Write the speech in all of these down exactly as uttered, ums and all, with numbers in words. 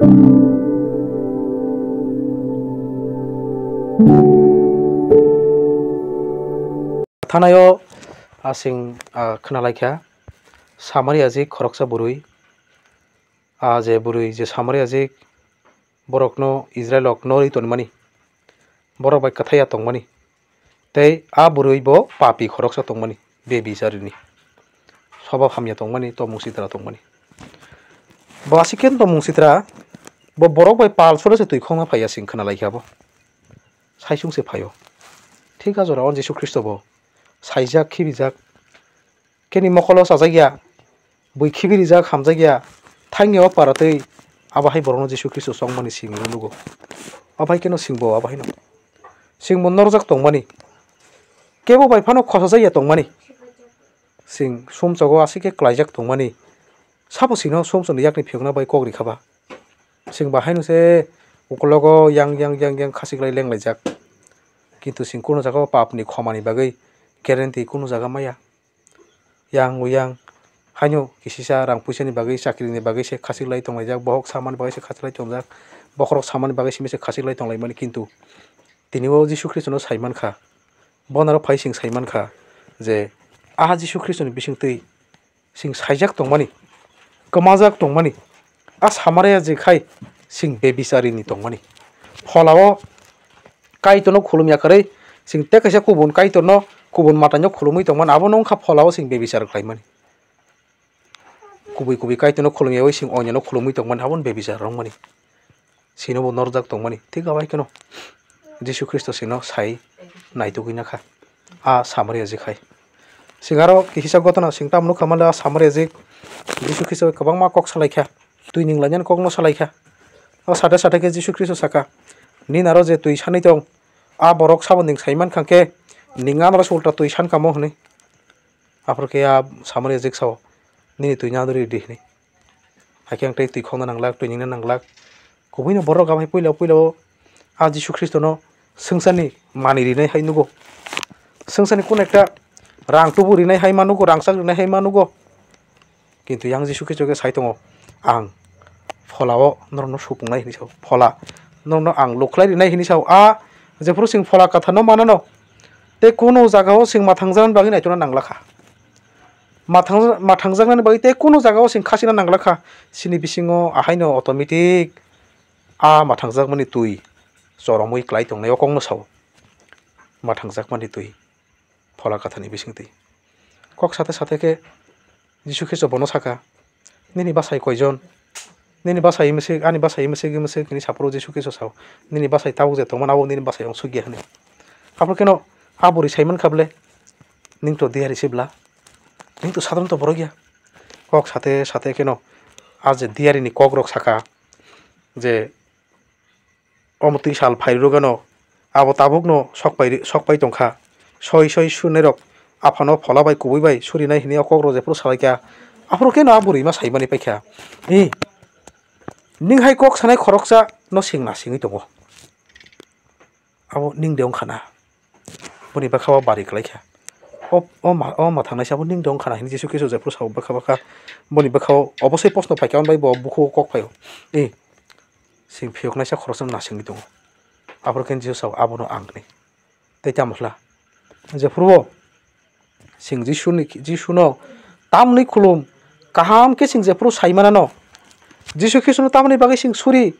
Thanaio aswng, ah, khwnalaikha, Samaria jik khoroksa bwrwi, ah, je bwrwi je Samaria jik borokno Israilrok norwi tonmani, borok bai kwthaiya tongmani, tei a bwrwi bo papi khoroksa tongmani, bebicharini, sobab hamya tongmani, tongmung sitra tongmani. Bo aswk khe tongmung sitra, bo borok bai pal sora se twi khongna phaiya, aswng khwnalaikha bo. Saisung se phaio. Thik a jora o Jisu Khristo bo saijak, khibijak. Khe ni mokolo chajakya, bui khibirijak, hamjakya, thangya o para twi abo hai borokno Jisu Khristo chongmani simi nugo. Abo hai kheno singbo abo haino. Singbo norjak tongmani. Kebo bai phano khosajakya tongmani. Sing sumsogo aswk khe klaijak tongmani. Sabo sino sumsokni yakni phiyokna bai kok rikha ba. Sing ba haino se ukologo yang yang yang yang khasiklai lenglaijak. Kintu sing kunu jaga o papni khomani bagwi guarantee kunu jaga maya. Yang o yang haino kisisa rang puisani bagwi, chakrini bagwi se khasiklai tonglaijak, bohok samani bagwi se khasiklai tongjak, bokhorok samani bagwi simi se khasiklai tonglaimani, kintu tini o Jisu Khristono saimankha, bonaro phai sing saimankha je aha Jisu Khristoni bisingtwi sing saijak tongmani, kwmajak tongmani, a Samaria je khai sing bebicharini tongmani. Pholao Kaitorno khulumya kwrwi sing tei kaisa kubun Kaitorno, kubun mataino khulumwi tongmani, abono wngkha pholao sing bebichar khlaimani. Kubui kubui Kaitorno khulumyawi sing onyono khulumwi tongmani, abono bebichar wngmani. Sino bo norjak tongmani, thik abo hai kheno Jisu Khristo sino sai naitugwi nakha a Samaria jik hai. Sing aro kisa gotona sing tamo nukha male a Samaria jik Jisu Khristo bai kwbangma kok salaikha, twi ning lainani kokno salaikha. O sate sate khe Jisu Khristo saka, "Nini aro je twi sanwi tong, a borok saboni ning sai mankha khe ning anaro se ulta twi sankha mo," hwnwi. Aphuru khe a Samaria jik sao, "Nini twi naduri di," hwnwi. Hakhe ang tei twi khokna nanglak, twi ningna nanglak. Kubuino borok abo hai puila puila o a Jisu Khristono swngcharni mani rinai hai nugo. Swngcharni kunu ekta rang tubu rinai hai ma nugo, rangchak rinai hai ma nugo. Kintu yang Jisu Khristo khe sai tongo, "Ang pholao norokno supungnai," hwnwi sao. Phola norokno ang lukhlai rinai hwnwi sao. A jephuru chwng phola kwtharno manano, tei kunu jagao chwng mathangjaknani bagwi naitokna nanglakha. Mathang-, mathangjaknani bagwi tei kunu jagao chwng khachina nanglakha. Chini bisingo ahaino automatic a mathangjakmani twi choromwi klai tongnai o kokno sao. Mathangjakmani twi phola kwtharni bisingtwi. Kok sate sate khe Jisu Khristo bono saka, "Nini bwsai koijon? Nini bwsai mwswk, ani bwsai mwswk, mwswk," hwnwi saphuru Jisu Khristo sao, "Nini bwsai tabuk je tongmani abo nini bwsai ongsukya," hwnwi. Aphuru kheno a bwrwi sai mankha bwle, "Ning to diyari se bwla, ning to sadharanto borok ya." Kok sate sate kheno a je diyarini kokrok saka je, "Omo twi sal phairwgano abo tabukno sok pai, sok pai tongkha. Soi soi surinairok aphano phola bai kubui bai surinai," hwnwi o kokrok jephuru salaikha, aphuru kheno a bwrwi ma saimani paikha, "I, ning hai kok sanai khoroksa no sing na singwi tongo. Abo ning de wngkha na?" Boni bwkha o bari kwlaikha. O, o ma, o ma thangnai se abo ning de wngkha na hwnwi Jisu Khristo jephuru sao bwkha bwkha. Boni bwkha o obosai proshno phaikha, hwnbai bo bukhugo kok phaio. "I, sing phiyoknaisa khoroksa no nasingwi tongo." Aphuru khe Jisu sao, "Abono ang," hwnwi. Tei tamo hwla? Jephuru o sing Jisuni, Jisuno tamni khulum kaham khe sing jephuru sai manano, Jisu Khristono tamni bagwi sing suri,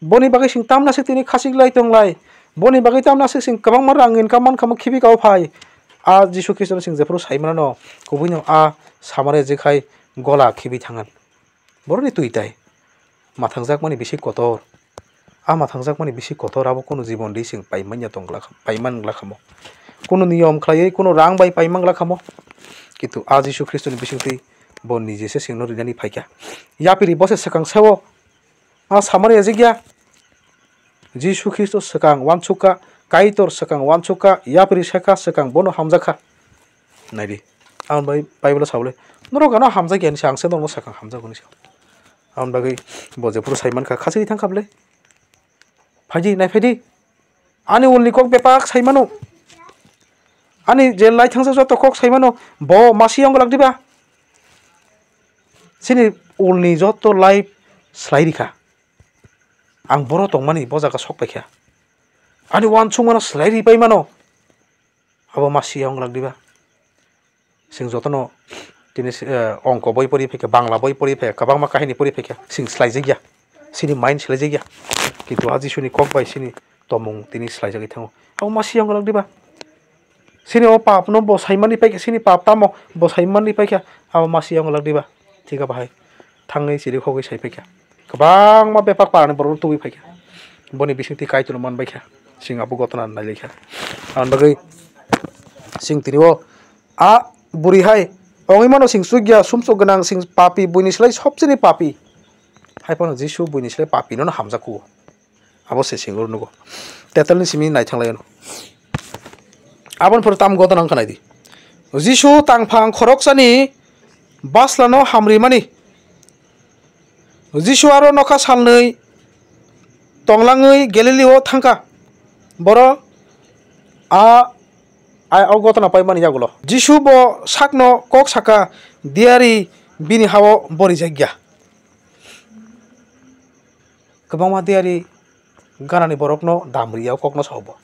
boni bagwi sing tamna se tini khachik lai tong lai, boni bagwi tamna se sing kwbangma rang income man kha, khibi kha o phai. A Jisu Khristono sing jephuru sai manano, kubuino a Samaria jekhai gola khibi thangan. Borokni twi tai mathangjakmani bisi kotor. A mathangjakmani bisi kotor abo kunu jibon ri chwng paimanya tong glak-, paiman glakhamo. Kunu niyom khlaiwi kunu rang bai paiman glakhamo. Kintu a Jisu Khristoni bisingtwi bo nije se chwngno rinani phaikha. Yapiri bo se swkang sao, a Samaria jigya. Jisu Khristo swkang uansukha, Kaitor swkang uansukha, yapri sakha swkang bono hamjakha. Naidi, aboni bai Bible-o sabole, "Norok ano hamjakya hinwi sa, ang se norokno swkang hamjago," hinwi sa. Aboni bagwi bo jephuru sai mankha, khachigwi thangkha bwle. Phaidi, naiphaidi. Ani ulni kok bepak sai mano. Ani je lai thangsa joto kok sai mano, bo masi ongolak diba? Chini ulni joto life slai rikha. Ang boro tongmani bo jaga sok paikha. Ani uansukmano swlai ri paimano. Abo masi ya wng glak diba? Chwng jotono tini, eh, ongko boi pori phaikha, Bangla boi pori phaikha, kwbangma kahini pori phaikha, chwng swlaijakya, chini mind swlaijakya. Kintu a Jisuni kok bai chini tomung tini swlaijagwi thango. Abo masi ya wng glak diba? Chini o papno bo saimani paikha, chini pap tamo bo saimani paikha, abo masi ya wng glak diba? Thik abo hai. Thangwi chiri khogwi sai paikha. Kwbangma bebak parani borok tubui paikha. Boni bisingtwi Kaitorno man baikha. Chwng abo gotona nailaikha. Aboni bagwi chwng tini o a bwrwi hai ongwi mano chwng chukya, sumsok gwnang, chwng papi, buini slai sobseni papi. Hai phano Jisu buini slai papi no hamjakgo. Abo se chwng oro nugo. Tetalni simi naithang lai ano. Aboni phuru tam gotona wngkha naidi. Jisu tangphang khoroksani baslano hamrimani. Jisu aro nokha salnwi tonglangwi Galileo thangkha. Boro a, a, o gotona paimani yagulo. Jisu bo sakno kok saka, diyari bini hao borijakya. Kwbangma diyari ganani borokno damri ya o kokno sao bo.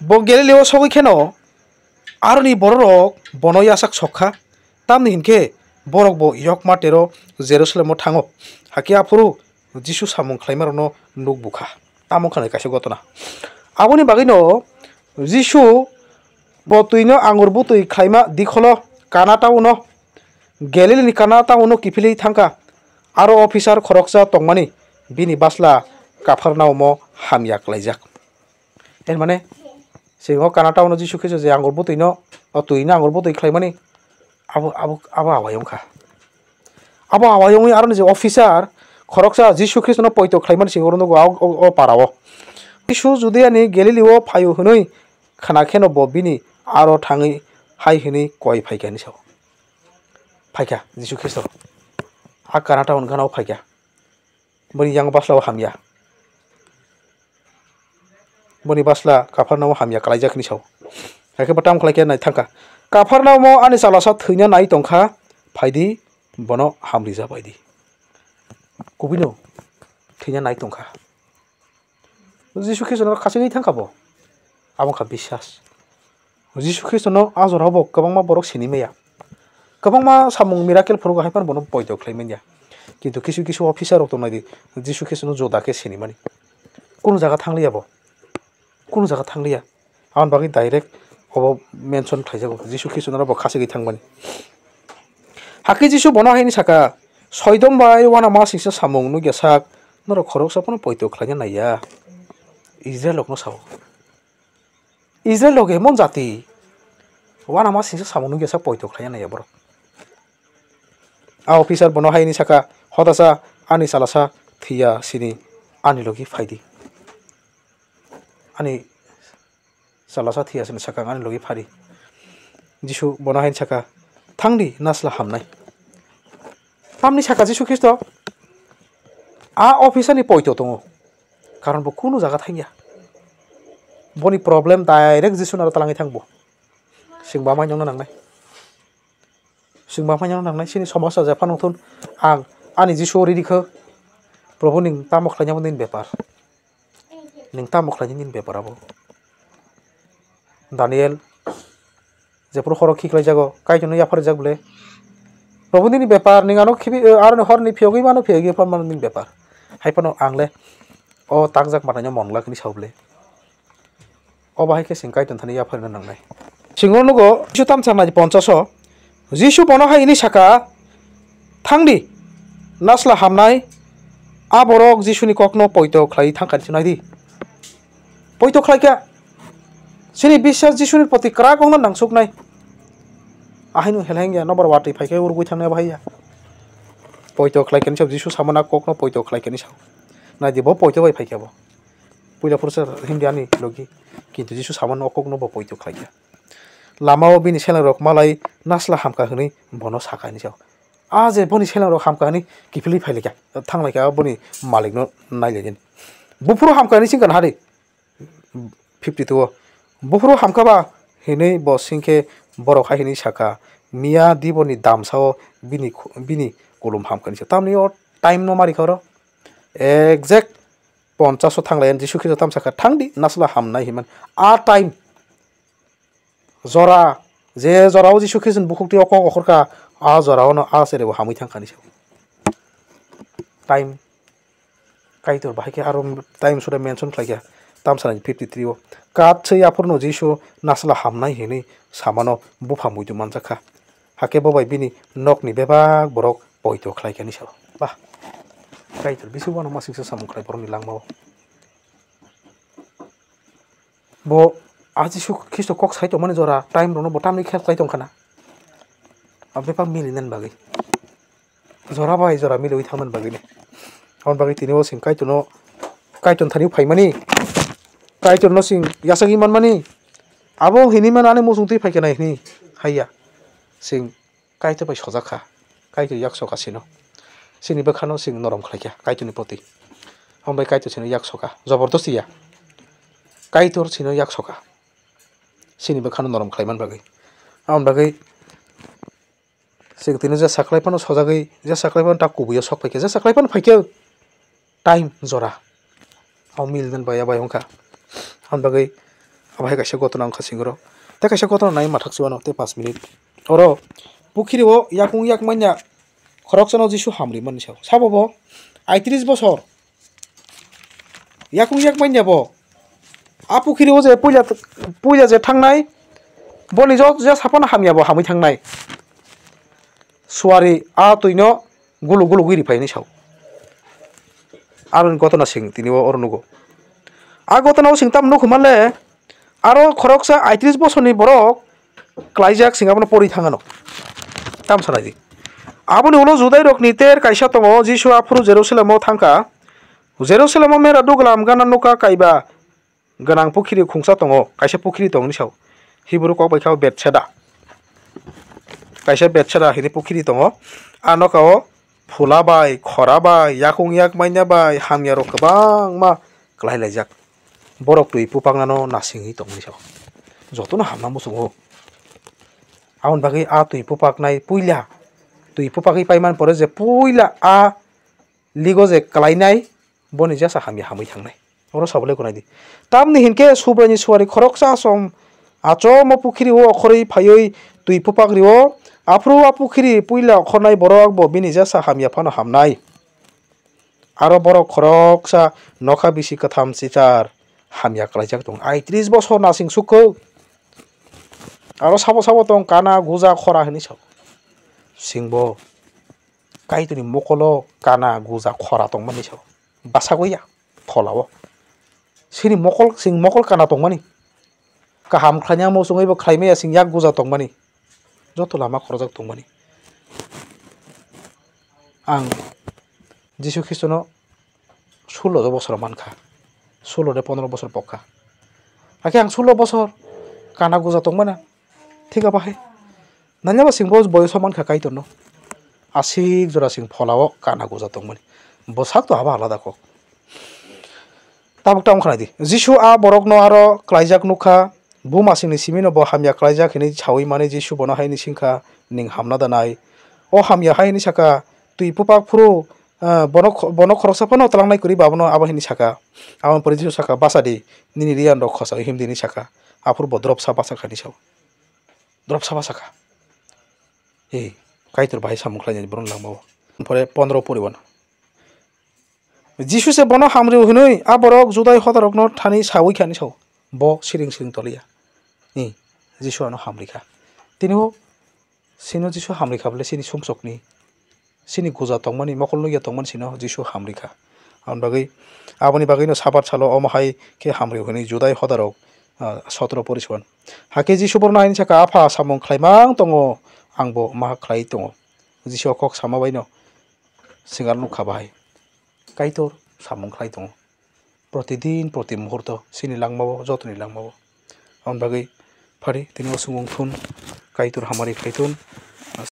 Bo Galileo sogwi kheno aroni bororok bono yachak sok kha, tamni hinkhe borok bo yokma tero Jerusalemo thango. Hakhe aphuru Jisu samung khlaimarokno nuk bukha. Tamo wngkha nai kaisa gotona. Aboni bagwino Jisu bo twino angur bwtwi khlaima dikholo Kana taono, Galilini Kana taono kiphilwi thangkha. Aro officer khoroksa tongmani bini basla Kapharnaumo hamya klaijak. Er mane, chwng o Kana taono Jisu Khristo je angur bwtwino, o twino angur bwtwi khlaimani, abo, abo, abo awai wngkha. Abo awai wngwi aroni je officer khoroksa Jisu Khristono poito khlaimani chwng oro nugo o, o, o parao. Jisu Judiani Galilio phaio hwnwi khna kheno bo bini aro thangwi hai hwnwi koi phaikha hinwi sao. Phaikha Jisu Khristo. A Kana taon gana o phaikha. Boni yang basla o hamya. Boni basla Kapharnaumo hamya kalaijak hinwi sao. Hakhe bo tamo khlai khe nai thangkha. Kapharnaumo ani chalasa thwina nai tongkha, phaidi bono hamrija baidi. Kubino thwina nai tongkha. Jisu Khristono khachigwi thangkha bo. Abo wngkha biswas. Jisu Khristono a jorao bo kwbangma borok sini maya. Kwbangma samung miracle phunukgo hai phano bono poito khlai manya. Kintu kisu kisu officer rok tongnai di Jisu Khristono juda khe sinimani. Kunu jaga thangliya bo. Kunu jaga thangliya. Aboni bagwi direct obo mention khlaijago Jisu Khristono bo khachigwi thangmani. Hakhe Jisu bono hai hwnwi saka, "Soidom bai uanamasingcha samung nukya sak, norok khoroksa phano poito khlaina naiya." Israel rokno sao. Israel rok emon jati, uanamasingcha samung nukya sak poito khlaina naiya borok. A officer bono hai hwnwi saka, "Hodasa ani chalasa thwiya sini ani logi phaidi." Ani chalasa thwiya sini sakang ani logi phari. Jisu bono hai saka, "Thangdi, nasla hamnai." Tamni saka Jisu Khristo, a officer ni poito tongo. Karon bo kunu jaga thangya. Boni problem direct Jisu naro talangwi thang bo. Sing ba mai nongna nangnai. Sing ba mai nongna nangnai. Sini somosa jephano thun ang ani Jisu ridi kho. Probu ning tamo khlaina bo nini bepar. Ning tamo khlainai nini bepar abo? Daniel, jephuru horo khiklaijago, Kaitorno yapharjak bwle. Probu nini bepar, ning ano khibi, eh, aroni horni phiyogwi mano, phiyogwi phano mano nini bepar. Hai phano ang le o takjak manaino mon glak hwnwi sao bwle. O bahai khe chwng Kaitor thani yapharina nangnai. Chwng o nugo, Jisu tamsa nai ponchaso, Jisu bono hai hwnwi saka, "Thangdi, nasla hamnai." A borok Jisuni kokno poito khlai thangkha, naidi. Poito khlaikha. Chini biswas Jisuni proti kwrak wngna nangsuknai. Ahaino helengya, nobar watwi phaikhe urugwi thangnai bahaiya. Poito khlaikha ni sao, Jisu samana kokno poito khlaikha ni sao. Naidi, bo poito bai phaikha bo. Puila phuru se himdi ani logi. Kintu Jisu samano o kokno bo poito khlaikha. Lamao bini selengrok malai nasla hamkha hwnwi bono sakha hinwi sao. A je boni selengrok hamkha hwnwi kiphilwi phailaikha, thanglaikha boni malikno nailainani. Buphuru hamkha hwnwi singkha nahadi, fifty two o. Buphuru hamkha ba hinwi bo singkhe borok hai hwnwi sakha, "Miya diboni damsao bini khu-, bini kulum hamkha hinwi sa." Tamni o time no marikha oro. Exact ponchash o thanglaiya, Jisu Khristo tamsa kha, "Thangdi, nasla hamnai," hinmani. A time, jora, je jorao Jisu Khristo ni bukhuk twi o kok okhorkha, a jorao no a cherebo hamwi thangkha hinwi sa. Time, Kaitor bahai khe aro time sore mention khlaikha, tamsa ni fifty three o. Katswi aphuru no Jisu nasla hamnai hinwi samano bupha muitu manjakha. Hakhe bo bai bini nokni bebak borok poito khlaikha hinwi sa. Bah, Kaitor bisi uanama singsa samung khlai borokni langmao. Bo a Jisu Khristo kok sai tongmani jora time rokno bo tamni khe khlai tongkha na. A bebak milinani bagwi. Jora bai jora miliwi thangmani bagwi ni. Aboni bagwi tini o chwng Kaitorno, Kaitorni thani phaimani. Kaitorno chwng yachagwi manmani. Abo hinwi mano ani muchung twi phaikha nai hinwi haiya. Chwng Kaitor bai sojak kha, Kaitor yak sokha chwngno. Chini bwkhano chwng norom khlaikha Kaitorni proti. Hwnbai Kaitor chwngno yak sokha, jobordosti ya. Kaitor chwngno yak sokha. Chini bwkhano norom khlaiman bagwi. Aboni bagwi chwng tini jesa khlai phano sojagwi, jesa khlai phano ta kubui o sok phaikha, jesa khlai phano phaikha. Time jora. O mil den bai ya bai wngkha. Aboni bagwi abo hai kaisa gotona wngkha singoro. Tei kaisa gotona nai mathak chuano tei panch minute. Oro pukhiri o yakung yak manya khoroksano Jisu hamri mani sao. Sabo bo aitris bosor yakung yak manya bo. A pukhiri o je puila, puila je thangnai boni jo je saphano hamya bo hamwi thangnai. Suari a twino guluk guluk wi riphaini sao. Aroni gotona sing tini o oro nugo. A gotona o sing tam nukhumanle aro khoroksa aitris bosorni borok klaijak sing abono pori thangano. Tam sanai di. Aboni ulo Judairokni ter kaisa tongo, Jisu aphuru Jerusalemo thangkha. Jerusalemo mera duglam gana nukha kaiba gwnang pukhiri khungsa tongo, kaisa pukhiri tongni sao. Hibru kok bai kha Bethseda. Kaisa Bethseda hini pukhiri tongo. A noka o phula bai, khora bai, yakung yak manya bai, hamya rok kwbangma klai laijak. Borok twi pupaknano nasingwi tongni sao. Jotono hamna muchungo. Aboni bagwi a twi pupaknai puila, twi pupagwi paiman pore je puila a ligo je klainai, boni jesa hamya hamwi thangnai. Oro sabo le gwnai di. Tamni hinkhe Subraini suari khoroksa asom, achomo pukhiri o okhorwi phaiwi twi pupak rio. Aphuru a pukhiri puila okhornai borok bo bini jesa hamya phano hamnai. Aro borok khoroksa nokha bisi kwtham chichar hamya klaijak tongo. Aitris bosor nasing sukho. Aro sabo sabo tong kana guja khora hinwi sao. Singbo Kaitorni mokolo kana guja khora tongmani sao. Bwsagwi ya pholao. Sini mokol, sing mokol kana tongmani. Kaham khlaina muchungwi bo khlaimaya sing yak guja tongmani. Joto lama khorojak tongmani. Ang Jisu Khristono sullo bosor mankha. Sullo de pondro bosor pokha. Hakhe ang sullo bosor kana guja tongmani. Thik abo hai. Nanya ba sing bo boyoso mankha Kaitorno. Asik jora sing pholao kana guja tongmani. Bwsak to abo alada kok. Tabuk ta wngkha nai di. Jisu a borokno aro klaijak nukha. Buma singni simino bo hamya klaijak hinwi sawi mani Jisu bono hai hwnwi swngkha, "Nwng hamna da nai?" O hamya hai hwnwi saka, "Twi pupak phuru, ah, bono kho-, bono khoroksa phano tlangnai kwrwi ba abono abo hwnwi saka." Aboni pore Jisu saka, "Basa di, nini riyan rok khosa him di," hwnwi saka. Aphuru bo dropsa basa kha hwnwi sao. Dropsa basa kha. Ei, Kaitor bahai samung khlainani borokni langmao. Pore pondro poribo no. Jisu se bono hamrw hwnwi a borok Judai hodarokno thani saui kha hwnwi sao. Bo siring siring toliya. Ni Jisu ano hamrwi kha. Tini o sino Jisu hamrwi kha bole sini sumsokni, sini guja tongmani, mokol nukya tongmani sino Jisu hamrwi kha. Aboni bagwi, aboni bagwino Sabat salo omo hai khe hamrwi hwnwi Judai hodarok, ah, sotro poriskon. Hakhe Jisu borokno hai hwnwi sakha, "Apha, samung khlaimang tongo, angbo ma khlai tongo." Jisu o kok sama baino swngchar nukha bahai. Kaitor samung khlai tongo. Protidin, proti muhurto, chini langmao, jotoni langmao. Aboni bagwi phari, tini o chwng wng thun, Kaitor hamari khlai thun.